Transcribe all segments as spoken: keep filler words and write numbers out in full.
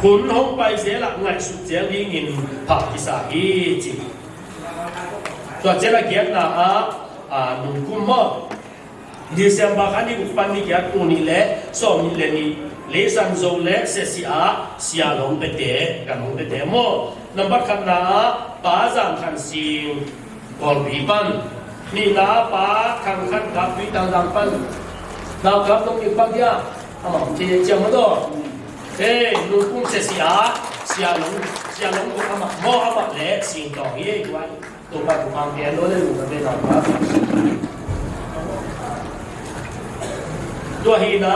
Hun hong pai zel ah ngaihsut zel dingin pha kisa hi ci. Tua ciang a giatna ah, a, nungkum maw? December kha ni guk pan ni giat, tul nih le sawm nih le nih, Leisan Zo le Sesi ah Sia Long Pete, kan hong pete maw? Nambat khatna ah Pa Zan Khan Sing, Kawlpi pan. Nihna ah Pa Thang Khan Kap, Tuitang Dang pan. Nau Kap Nong Ning pan dia. Amah om thei ciang maw daw. Hei, nungkum Sesi ah Sia Long, Sia Long Kuk amah maw, amah le Sing Tawng hi ei guai. Topa thupha pia lo le lungdam ve nau pa. Tua hi na,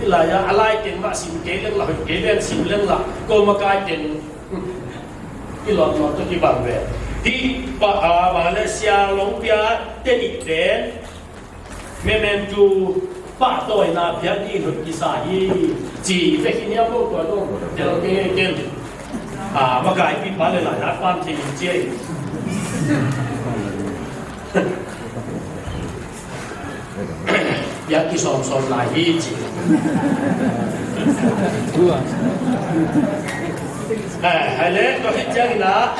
i lai a, a lai teng mah sim kei leng la, hoih kei leng sim leng la, ko makai teng, i lawm lawm tawh kibang ve. Hih pa a, bang le Sia Long Pia te nih pen, memento pahtawina piak ding hoih kisa hi, ci vek hi niam lo tua dong, tel kei ken. A, makaipi pa le lai hat pan thei in ci ei. Piak kisawmsawm lai hi ci. Eh, hai le, tua hi ciangin ah,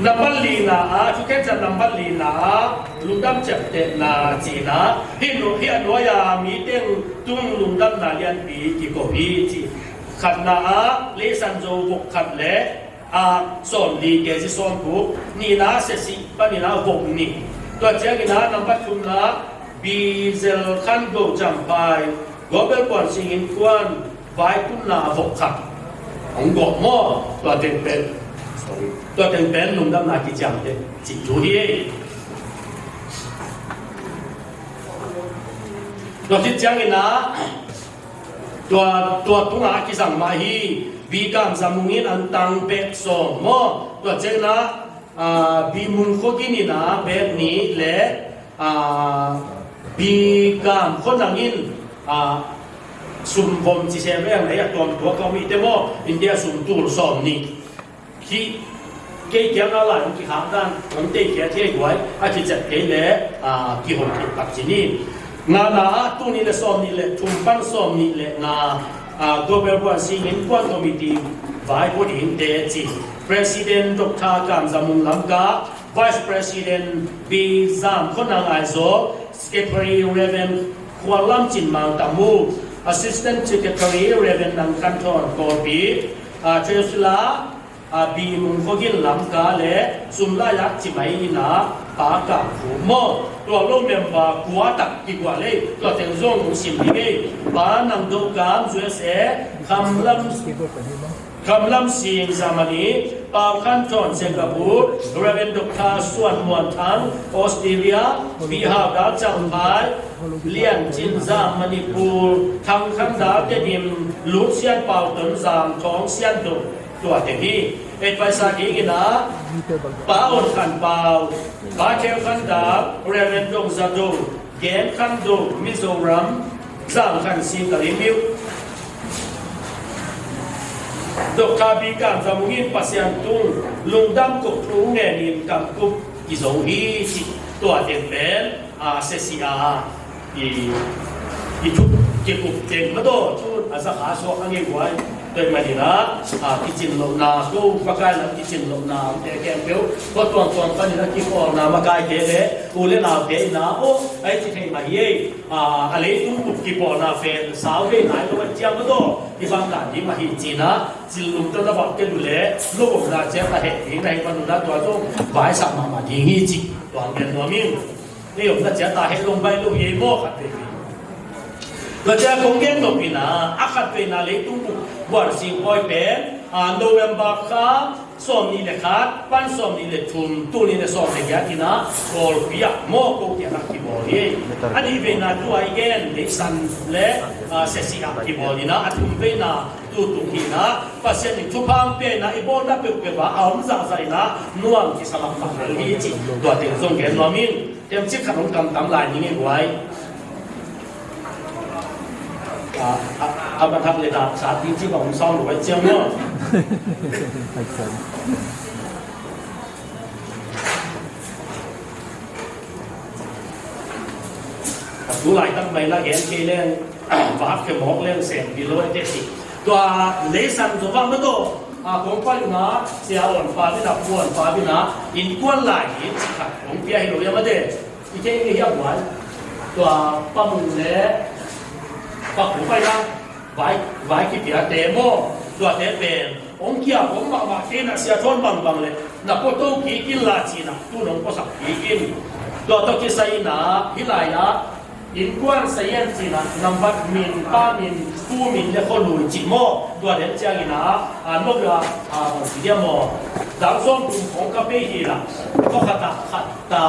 nambat lina ah, thukhensa nambat lina ah, lungdam ciaptehna cihna, hih nu, hih a nuai-a mi teng tung lungdamna lianpi kiko hi ci. Khatna ah Leisan Zo vok khat le, a, sawmli, K G sawmguk, nihna ah Sesi panin ah vok nih. Tua ciangin ah nambat thumna, Bizel Khan Go Champhai, Global Kuan Sing Innkuan, Vaitunna vok khat hong gawh maw? Tua teng pen, sorry, tua teng pen lungdamna kiciamteh cih thu hi. Tua khit ciangin ah, tua, tua tungah a kizang mah hi. Bikam Zamung in antang bek sawm maw? Tua ciangin ah, a, Bimung Khogin in ah bek nih le, a, Bikam Khonang in, a, sum vom ci se veng le a tuamtuak a om hi te maw, India sum tul sawm nih. Hih kei kiang a lai hong kikhak dan hong teikhia thei guai, a kiciat kei le, a, kihon thei tak ci ni. Ngana ah tul nih le sawm nih le thum pan sawm nih le nga, a, Global Kuan Sing Innkuan Committee vai pua dingte ci. President Doctor Kam Za Mung Lamka, Vice President Bi Zam Khonang Aizawl, Secretary Reverend Khual Lam Cin Mang Tamu, Assistant Secretary Reverend Nang Khan Thawn Kawlpi, a, Treasurer, a, Bi Mung Khogin Lamka le sum laiak ci mai in ah Pa Kam Khup maw? Tua lo member kua tak kikuah lei, tua teng zong hong sim ding ei. Pa Nang Do Kam U S A, Kham Lam, Kham Lam Sing Germany, Pau Khan Thawn Singapore, Reverend Doctor Suan Muan Thang Australia, Pi Hau Dal Champhai, Lian Cin Zam Manipur, Thang Khan Dal Tedim, Lut Sian Pau Ton Zam Thawng Sian Dong, tua teng hi. Advisor dingin ah Pa On Khan Pau, Pa Theu Khan Dal, Reverend Dong Za Dong, Gen Khan Dong, Mizoram, Zam Khan Sing Kalimyo, Doctor Bi Kam Za Mung in Pasian tung lungdam kop thu ngenin kamkup kizo hi ci. Tua teng pen, a, Sesi a, i, i thu kikup teng mah daw, thu a za kha suak a ngei guai. Tua ahih manin ah, a, kicin lohna, ko pakai lam kicin lohna, te khempeuh, ko tuangtuang panin ah kipawlna makaite le u le naute in ah, aw, ai ci thei mah hi ei. A, a leitung bup kipawlna pen sau vei nai lo a ciang mah daw, i bang dan ding mah hi ci-in ah, cil lum tawh na bang ke du le, lo omna ciat a heh ding na hi pan un ah tua zong vaisak mahmah ding hi ci. Tua hong gen nuam ing. Ei omna ciat a heh long baih lo hi ei maw khat vei. Tua ciang kong gen nop in ah, a khat veina leitung bup buan sing pawi pen, a, November kha sawm nih le khat pan sawm nih le thum, tul nih le sawm le giat in ah Kawlpi ah maw ko kiangah kibawl hi. A nih veina tua i gen Leisan le, a, Sesi ah kibawl in ah, a thum veina tu tung hi in ah, Pasian in thupha hong pia in ah, i bawlna peuhpeuh ah a om zahzah in ah nuam kisa mahmah lel hi ci. Tua teng zong gen nuam ing. Themcik khat hong kamtam lai ning ei guai. A, a, a ban hak le dak sat ding ci bang hong sawn lo ai ciang maw. A tu laitak mai la gen kei leng. Vak khe mawk leng sem hi lo e te si. Tua leisan zo vak mah tawh a kong pai na sia on pa bina puan pa bina innkuan lai hi ci khat kong pia hi lo ia mah te. I kei nge hiam vai. Tua pa mung le pa kong pai na vai vai kipia te maw. Tua te pen hong kia hong mahmah kei na sia thawn bangbang le na pua to kik in la ci na tu nong puasak kik in. Tua tawh kisai na hi lai na innkuan sayan cina nambat min pa min pu min le khualui ci maw. Tua den ciangin a a nok a a bang ci dia maw. Dang sawm tum khong ka pei hi la khuakhat ah khat ta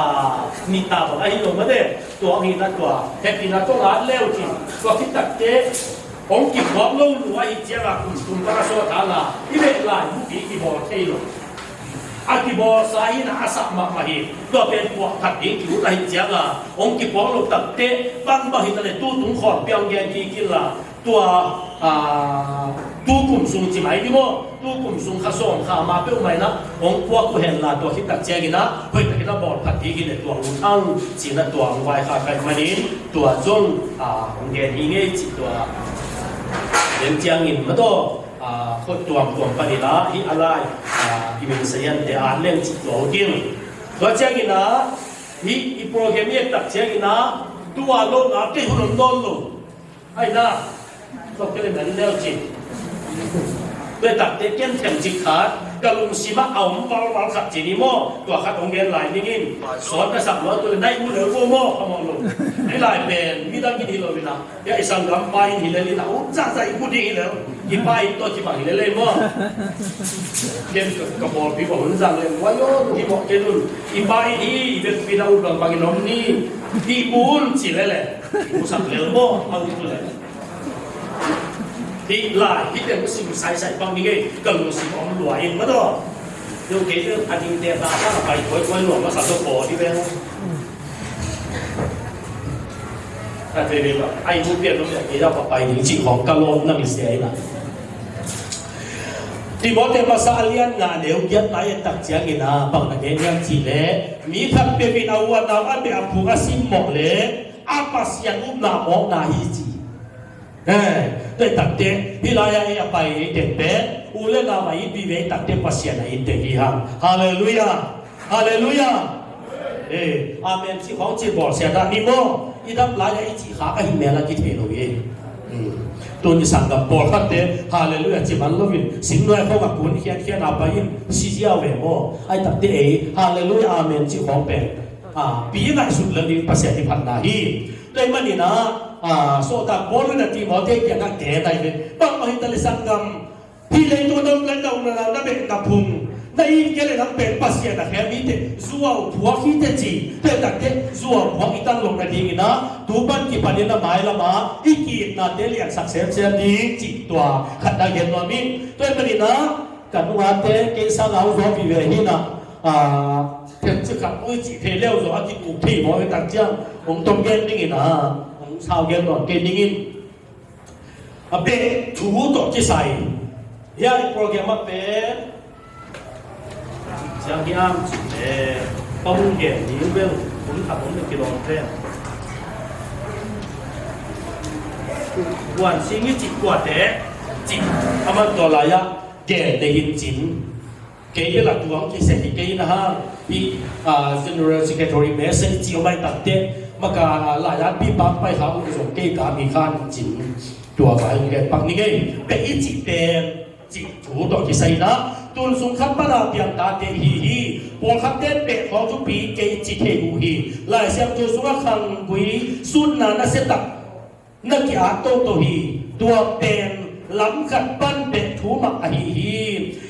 ni ta bang ahi lo mah de. Tua hi na tua hepina tong at leu ci tua khit takte hong kipuak lo lu ahi cianga kum tum ka sawt hanga i beh lai bupi kibawl thei lo. A kibawlsa hi na a sak mahmah hi. Tua pen puak khat ding ki ut ahi cianga hong kipuak lo takte bangbang hi ta le tu tung khawm piang gen kik in la tua a tu kum sung ci mai ni maw. Tu kum sung kha sawm kha ma peuh mai na hong puak uh hen la tua khit tak ciangin a hoih takin a bawl phat ding hi le tua ut ang ci na tua hong vai kha kai manin tua zong a hong gen hi ngei ci tua den ciangin mah tawh a khuat tuamtuam panin a hih a lai a i min sayan te at leng cih tua uh ding. Tua ciangin a hih i program i et tak ciangin a tua lo na kei hun om nawn lo. Ai na tua kei le nan leu cin. Tua tak te ken them cik khat ka lungsim a om valval khat cin i maw tua khat hong gen lai ning in. Sawn ka sak lo tua le nai mu leu maw ka mawh lo. Hih lai pen midang in hi lo in a. Ya i sanggam pa in hi lel in a ut zahzah i ut ding hi lel. I pa in tawh kibang hi lel ei maw. Ken ka, ka pawlpi ka hun zang lel. Wa yo, hi mawh ken un. I pa in hi, i vekpi na ut bangbang in om ni. Hi un ci lel e. Hi usak lel maw, a ut lel. Hi lai, hi ken ka sim saisai pang ni ngei. Ka lungsim om lua in ma daw. Yo kei a ding te ta ta pai koi koi lua ma sa to paw di beng. A te ve ba ai mu pian lo ya ke ya pa pai ding ci khong ka lawm nang sia ina. Timote masa a lian nga neu giat na ya tak ciang ina bang na gen yang ci le mi khat pe vin a ua nau a be a phung a sim mawh le a Pasian upna mawhna hi ci. Tua i takte hih lai-ah ei a pai ei tek pen u le nau a it vive i takte Pasian a it tek hi hang. Halleluiah. Halleluiah. Amen ci khawng cin bawlsia dah ni maw? I dam lai-ah i cih khak ahi mel a kithei lo hi. Tuni sanggam pawlkhatte halleluiah ci man loin singnuai khawng a kun khiankhian a pai in si ziau ve maw? Ai takte ei halleluiah amen ci khawng pen pi ngaihsut lo ding Pasian i phatna hi. Tua ahih manin ah sawltak Paul in a Timote kiangah gen ahi ve. Bangmah hi ta le sanggam hih leitung a na um le na um na na beh na phung na it kei le nang pen Pasian a khem hi teh zuau phuak hi teh ci. Tua i takte zuau phuak i tan loh nadingin ah tu pan kipanin a mailam ah i ki-itnate liansak semsem ding cih tua khat na gen nuam ing. Tua ahih manin ah ka nungate kei sang a hong zawh vive hi na. Themcik khat ui cih thei leu zaw a kikuk thei maw i tak ciang hong tom gen dingin ah hong sau gen nuam kei dingin. A beh thu tawh kisai hiai program a pen siang hiam cih le pa hong gen ding bel hun khat hong kilawm pen buan sing i cih kuate cih a man tua lai-ah gen ding in cin. Kei bel a tuang kiseh hi kei na hang hi. General Secretary message ci om ai takte maka lai-at pi pang pai kha uh zong kei ka mi khan cin. Tua vai ong gen pak ni ngei beh i cih pen cih thu tawh kisai na tun sung khat pana piang tate hi hi. Pawlkhat ten beh khawng thupi kei ci thei uh hi. Lai Siangtho sungah khanggui sutna na setak na ki-at toto hi. Tua pen lam khat pan beh thu mah ahi hi.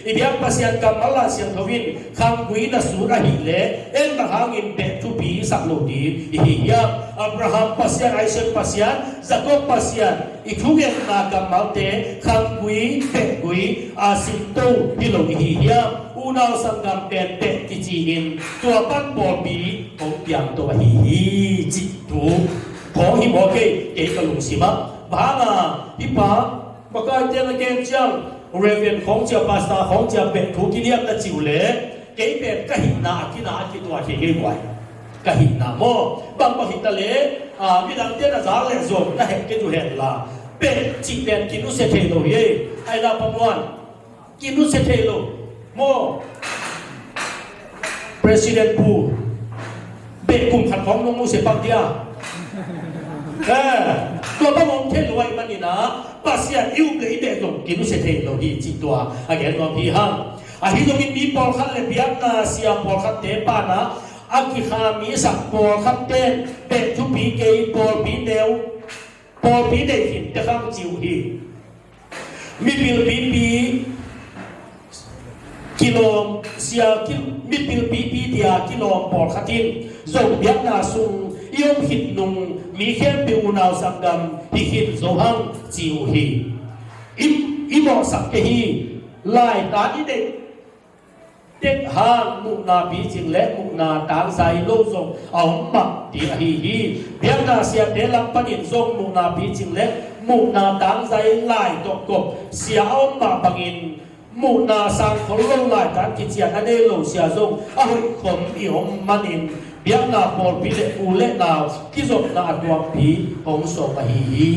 I biak Pasian kammal Lai Siangtho in khanggui na sut ahih leh en bang hangin beh thupi sak lo ding i hi hiam? Abraham Pasian, Isaac Pasian, Jacob Pasian i thugenna kammalte khanggui behgui a simto hi lo i hi hiam? Unau sanggam pen beh kici in tua pan pawlpi hong piangto ahi hi cih thu. Khawng hi maw kei kei ka lungsim ah bang hanga hi pa makaite na gen ciang Reverend khawng cia pastor khawng cia beh thu kiniam na ci uh leh kei pen ka hihna a kina a kituah thei kei buai. ka hihna maw? Bangbang hita leh, a, midangte na zak leh zong na hek kei uh hen la, beh cih pen kinusia thei lo hi. Ai la pamuan, kinusia thei lo maw? President Pu, beh kum khat khawng nong nusia pak dia. Eh, tua bang om thei lo ahih manin ah, Pasian i up leh i beh zong kinusia thei lo hi cih tua a gen nuam hi hang. Ahi zongin mi pawlkhat leh biakna sia pawlkhatte pan ah a kikha mi sak pawlkhatte in beh thupi kei, pawlpi neu, pawlpi nei khin tek hang ci uh hi. Mipil pipi kilawm, sia ki, mipil pipi dia kilawm pawlkhat in zong biakna sung i om khit nung mi khempeuh unau sanggam hi khin zo hang ci uh hi. I, i mawhsak kei hi. Laitan i deih tek hang muhna picing leh muhna tangzai lo zong a om mah ding ahi hi. Biakna siate lam panin zong muhna picing leh muhna tangzai lai tawh kop sia a om mah bangin muhna sang khol lo laitan kician a nei lo sia zong a hoih khom i om manin biakna pawlpi leh u leh nau kizopna a tuampi hong sawm ahi hi.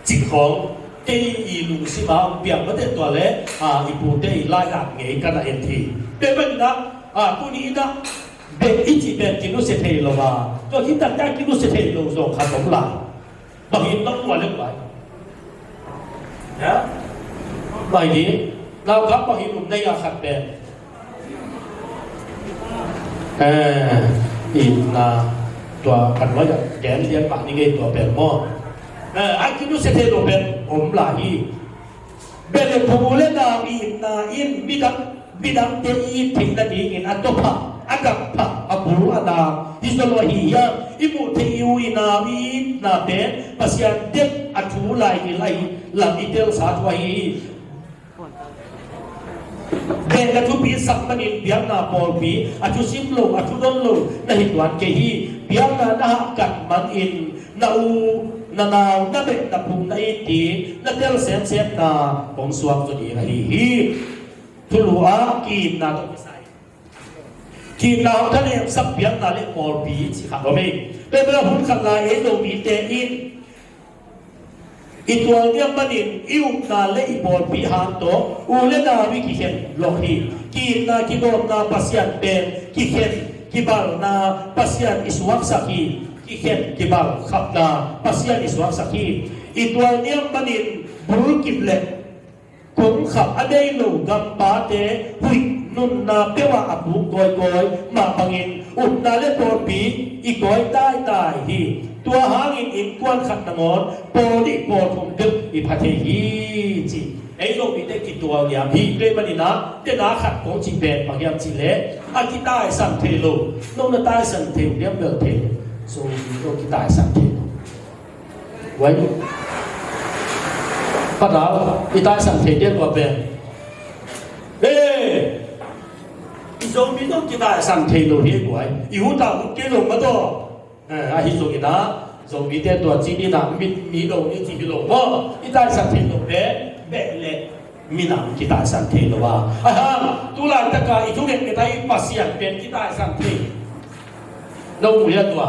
Cih khawng kei i lungsim ah hong piang mate tua leh, a, i pute i lai-at ngei ka na en hi. Tua ahih manin ah, a, tuni in ah beh i cih pen kinusia thei lo a, tua khit takte a kinusia thei lo zong khat om lai. Bang hiam nong mual leh pai. Ya? Pai ding. Naukam bang hiam um na hia khat pen. Eh, itna tua kan nuai ah gen lian mah ni ngei tua pen maw. Eh, a kinusia thei lo pen om lai hi. Beh leh phu leh nau itna in midang, midangte i it theih nadingin a tawpha, a gakpha, a bul a na hi zaw lo ahi hiam? I muh theih i u i nau i itna pen Pasian deih a thu laigil ahi lam i telsa thu ahi hi. Beh na thupi sak manin biakna pawlpi a thusim lo, a thudon lo na hi tuan kei hi. Biakna na hahkat manin na u na nau na beh na phung na it ding na tel semsemna hong suak zaw ding ahi hi. Thulu ah ki-itna tawh kisai, ki-itna hong thanemsak biakna leh pawlpi cih khat om hi. Tua bel hun khat lai ei Zomite in i tualniam manin i upna leh i pawlpi hang tawh u leh nau i kikhen lawh hi. Ki-itna kigawmna Pasian pen kikhen kibalna Pasian i suaksak hi. Kikhen kibal khapna Pasian i suaksak hi. I tualniam manin bulkip leh kongkhap a nei lo gampate huih nunna peuh ah a puk kawikawi mah bangin upna leh pawlpi i kawi taitai hi. Tua hangin innkuan khat nangawn pawl nih pawl thum peuh i pha thei hi ci. Ei Zomite kitualniam hi. Tua ahih manin ah tena khat kong cih pen bang hiam cih leh a kitaisan thei lo, no na taisan thei uh diam bel thei lo. Zomi no kitaisan thei lo. Wai. Patau, i taisan thei diam tua pen. Hey! I Zomi zong kitaisan thei lo hi guai. I ut a ut kei lo mah tawh. Eh, ahi zongin ah Zomite tua ci ni na mit mi lo ni ci hi lo maw. I taisan thei lo pen beh leh minam kitaisan thei lo a. Ahi hang, tu laitak a i thunget nget a i Pasian pen kitaisan thei. Na um uh hia tua.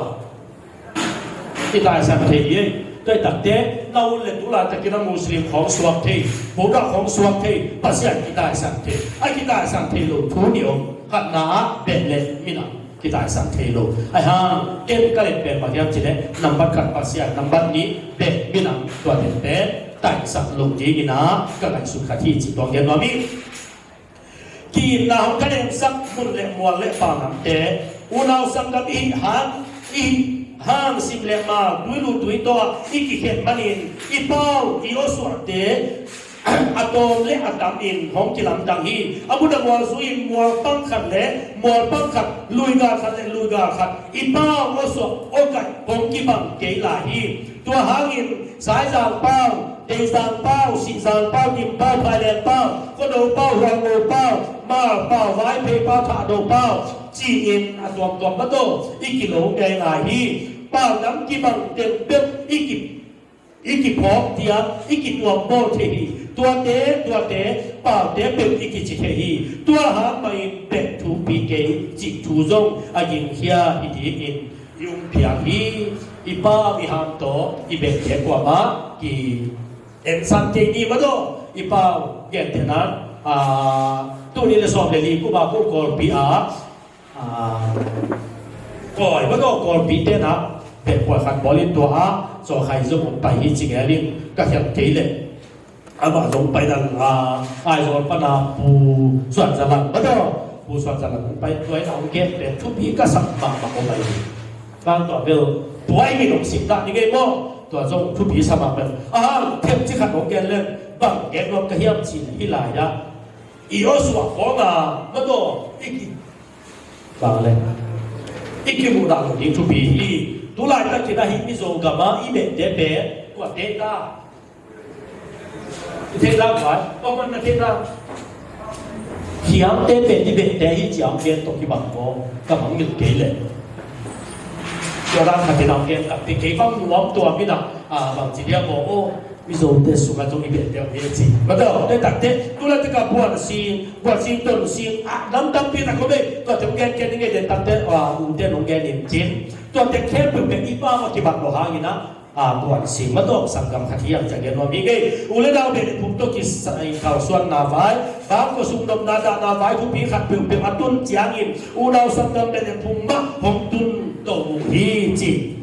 Kitaisan thei hi. Tua i takte na ut leh tu laitakin a Muslim khawng suak thei, Buddha khawng suak thei, Pasian kitaisan thei. A kitaisan thei lo thu nih om. Khatna ah beh leh minam kitaisan thei lo. Ahi hang ken ka let pen bang hiam cih leh nambat khat Pasian, nambat nih beh minam, tua teng pen taisan lo dingin ah ka ngaihsut khat hi cih tua gen nuam ing. Ki-itna hong thanemsak mun leh mual leh pau namte, unau sanggam i hih hang, i hih hang sim leh mal, tui lu tui taw ah i kikhen manin i pau i awsuahte a tawm leh a tam in hong kilamdang hi. A mun a mual zui in mual pang khat leh mual pang khat, lui gal khat leh lui gal khat i pau awsuah awkaih hong kibang kei lai hi. Tua hangin Saizang pau, Teizang pau, Sihzang pau, Dim pau, Phaileng pau, Khuado pau, Hualngo pau, Mal pau, Vaiphei pau, Thahdo pau ci-in a tuamtuam mah tawh i kilo ngai ngai hi. Pau dang kibang teng peuh i ki, i kiphawk diam, i kituam bawl thei hi. Tuate, tuate, paute peuh i kici thei hi. Tua hang mahin beh thupi kei cih thu zong a gingkhia hi dingin i um piang hi. I pau i ham tawh i behte kuamah ki ensan kei ni mah tawh i pau gentehna, a, tul nih le sawm le li kum a ko Kawlpi ah, a, Kawi mah tawh Kawlpi te na beh kuai khat bawl in tua ah Zawkhai zong hong pai hi ci ngel in ka khial kei leh. Amah zong pai dan a, Aizawl pan a Pu Suan Za Lang mah tawh, Pu Suan Za Lang hong pai tua in a hong gen pen thupi ka sak mahmah om ahi. Kan tua bel tua i min hong sim dah ni ngei maw? Tua zong thupi sa mah pen a hang thep ci khat hong gen leng bang gen nuam ka hiam ci hi lai ah. I aw suak khawng a mah tawh i ki bang le i kimuh dah lo ding thupi hi. Tu laitakin ahi Mizo gam ah i behte pen tua te ta. I theih lam vai, bang man na theih lam. Thiamte pen i behte hi ciang gen tawh kibang maw, ka mangngilh kei leh. Tua dan khat in a gen tak te kei bang nuam tua min a, a, bang ci dia maw, aw, Mizote sungah zong i behte om hi ci. Mataw, te tak te, tu laitakin Buan Sing, Buan Sing, Ton Sing, a, nam tampi tak om ei, tua te gen gen ngei te tak te, a, u te nong gen in cin. Tua te khempeuh pen i pau a kibang lo hangin a, a, Buan Sing mah tawh sanggam khat hiam ci a gen nuam hi ngei. U le nau beh le phung tawh kisai kalsuanna vai, bangkua sung nopna dahna vai thupi khat peuhpeuh a tun ciangin unau sanggam beh le phung mah hong tun to uh hi ci.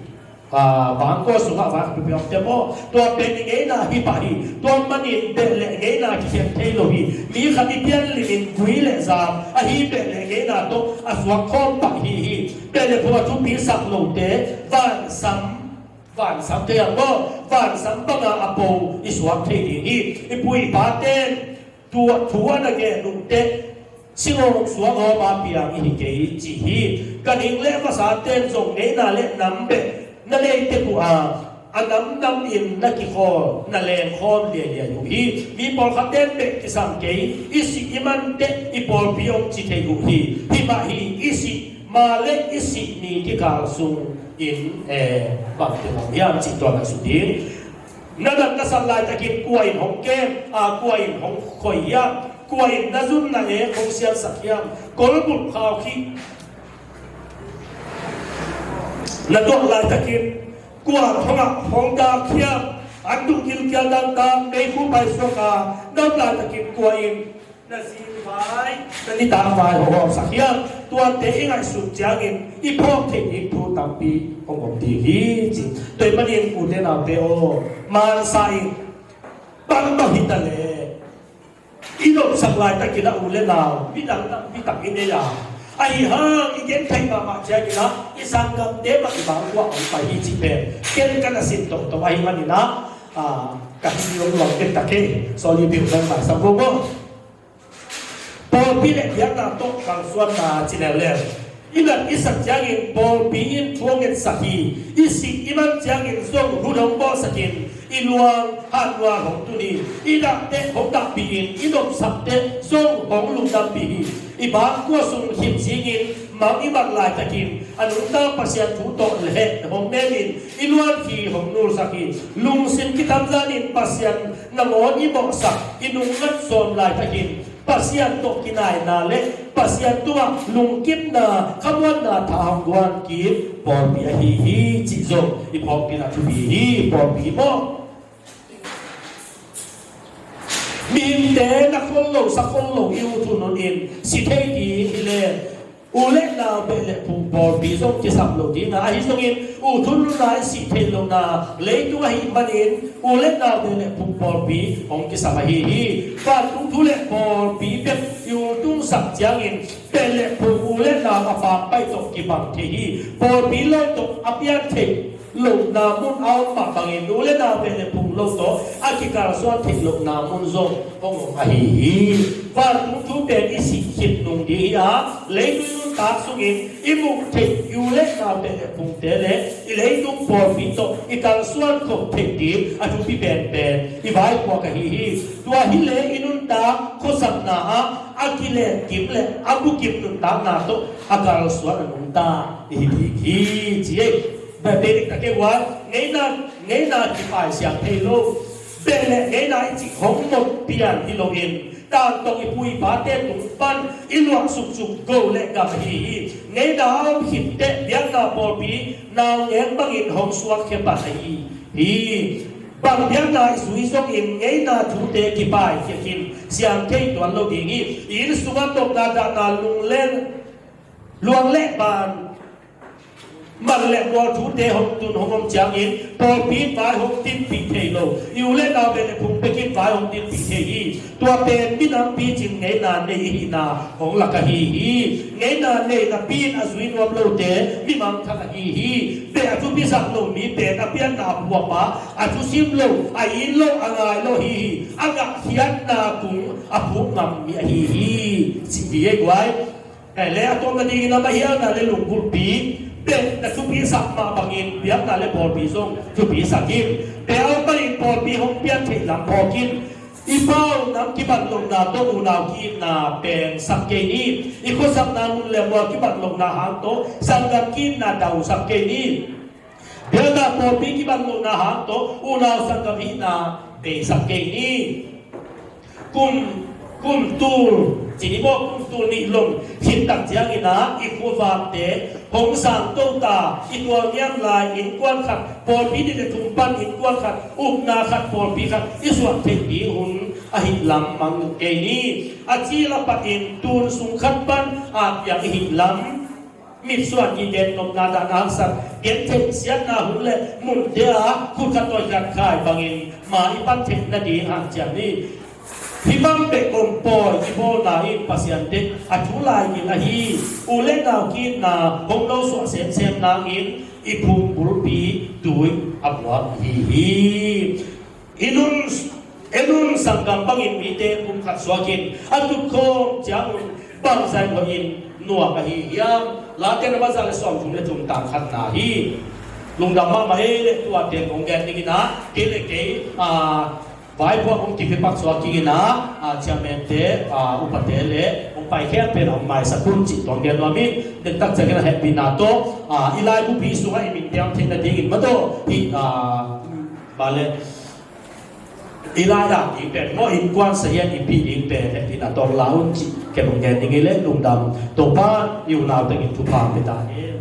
A, bangkua sungah vai khat peuhpeuh hong tun maw. Tua pen i ngeina hi pah hi. Tua manin beh le ngeina kikhen thei lo hi. Mi khat i pian lingin gui le zam ahi beh le ngeina tawh a suak khawm pah hi hi. Beh le phung a thupi sak lote vansam Vansam thei ang maw? Vansam banga a po i suak thei ding hi. I pu i pa ten tua thu a na gen uh teh singawng suang hawm a piang i hi kei ci hi. Ka ning le vasa ten zong ngeina le nam beh na nei tek uh a, a namnam in na kikhawl na lengkhawm liailiai uh hi. Mi pawlkhat ten beh kisam kei i sih i man teh i pawlpi hong ci thei uh hi. Hi mah hi i sih ma le i sih ni kikal sung in, eh, bangte hong hiam cih tua na sut ding. Na dat na sat laitakin kua in hong kem, a, kua in hong khoi hiam, kua in na zun na eng hong siansak hiam, kolbulh khau khih na tuak laitakin kua thongah hong dak hiam, an duh gilkial dangdang meikhu paisuak a na om laitakin kua in na zi vai, na nitak vai hong hawmsak hiam? Tuate i ngaihsut ciangin i phawk theih ding thu tampi hong om ding hi ci. Tua ahih manin ute naute aw, mansa in bangmah hi ta leh i nopsak laitakin a u le nau midang tampi tak i nei a, ahi hang i gentheih mahmah ciangin a i sanggamte mah i bangkua hong pai hi cih pen ken ka na sin tohtoh ahih manin a, a, ka hi hong luang tek ta kei. Sorry, biu nang maisak lo maw. Pawlpi le biakna tawh kalsuanna ci leuleu. I nat i sat ciangin pawlpi in thu hong ngetsak hi. I sih i man ciangin zong hun hong bawlsak in i luang hanluang hong tun hi. I dahte hong dahpih in i nopsakte zong hong lungdampih hi. I bangkua sung khit zingin mang i mat laitakin a nungta Pasian thu tawh leh hong nemin i luan khi hong nulsak hi. Lungsim kitamzanin Pasian nangawn i mawhsak i nungngat sawm laitakin Pasian tawh kinaina le Pasian tungah lungkimna, khamuanna tha hong guan kik pawlpi ahi hi cih zong i pawlpi na thupi hi. Pawlpi maw? Mihingte na khol lo, sa khol lo i ut hun hun in si thei ding hi le u le nau beh le phung pawlpi zong kisam lo ding a, ahi zongin ut hun hun a i sih theih lohna leitung ahih manin u le nau beh le phung pawlpi hong kisam ahi hi. Vantung thu le pawlpi bek i ultungsak ciangin beh le phung u le nau a pampai tawh kibang thei hi. Pawlpi lo tawh a pian theih lohna mun a om mah bangin u le nau beh le phung lo tawh a kikalsuan theih lohna mun zong hong om ahi hi. Vantung thu pen i sih khit nung ding hi a, leitung nuntak sungin i muh theih i u le nau beh le phungte le i leitung pawlpi tawh i kalsuan khop theih ding a thupi penpen i vaipuak ahi hi. Tua hi leh i nuntak khuasakna ah a kilenkim le a bukim nuntakna tawh a kalsuan a nungta i hi ding hi ci ei. Bia te dik ta kei ua, ngeina, ngeina kipai siang thei lo. Beh le ngeina i cih hong mawk pian hi loin, tangtong i pu i pate tung pan i luah suksuk go le gam ahi hi. Ngeina a om khit teh biakna pawlpi naungek bangin hong suakkhia pan ahi hi. Bang biakna i zui zongin ngeina thute kipaikhiakin siam thei tuan lo ding hi. I inn sungah tokna dahna lungleng luang le ban man le mual thute hong tun hong om ciangin pawlpi vai hong tinpih thei lo. I u le nau beh le phung pekin vai hong tinpih thei hi. Tua pen minam picing ngeina nei i hihna hong lak ahi hi. Ngeina nei napi in a zui nuam lote mimang thak ahi hi. Beh a thupisak lo mi pen a pianna a puapa a thusim lo, a it lo, a ngai lo ahi hi. A gahkhiatna kung a phuk ngam mi ahi hi. Ci hi ei guai. Eh, le a tawpna dingin a mahialna le lunggulhpi beh na thupisak mah bangin biakna le pawlpi zong thupisak in. Beh a om bangin pawlpi hong pian theih lam phawk in. I pau nam kibat lohna tawh unau ki-itna pengsak kei ni. I khuasakna nun le mual kibat lohna hang tawh sanggam ki-itna dausak kei ni. Biakna pawlpi kibat lohna hang tawh unau sanggam hihna beisak kei ni. Kum, kum tul, ci ni maw, kum tul nih lom khit tak ciangin ah i khuavakte hong sang to ta. I tualniam lai innkuan khat, pawlpi nih le thum pan innkuan khat, ukna khat, pawlpi khat i suah theih ding hun ahih lam mang kei ni. A cil a patin tun sung khat pan at piang i hih lam, mitsuan i den nopna dahna haksat, gentheih siatna hun le munte ah khut khat tawi khat khai bangin ma i pan theih nading hanciam ni. Hih bang bek om pawi i bawlna in Pasian deih a thu lai in ahi. U le nau ki-itna hong nosuah semsem nangin i phung bulpi tui a buak hi hi. I nun, i nun sanggam bangin mite pumkhat suakin a tutkhawm ciangun bangzah in hoihin nuam ahi hiam? Late number za le sawmthum le thum, tang khatna hi. Lungdam mahmah ei le tuate kong gen dingin ah kei le kei, ah, vaipuak hong kipipak suak kingin ah, ah, chairman te, ah, upate le hong pai khempeuh in ah hong maisak un cih tuang gen nuam hi. Dentak ciangin ah hehpihna tawh, ah, i laibu pi sungah i min piang theih nadingin mah tawh hih, ah, bale i lai dak ding pen maw, innkuan sahian i pi ding pen hehpihna tawh la un cih ken hong gen ding hi. Le lungdam, Topa i unau tengin thupha pia ta hen.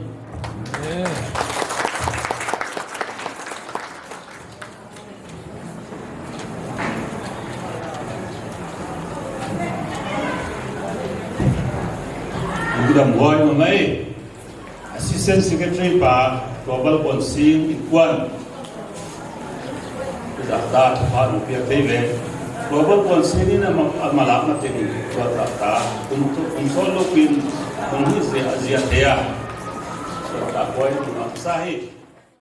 Lungdam huai mahmah ei. Assistant Secretary pa, Global Council innkuan. Zahta thupha hong piak thei ve. Global Council in a ma, a malakna tengin tua zahta kum, kum sawt loin hong hi zia, zia thei a. Zahta kua in hong sa hi.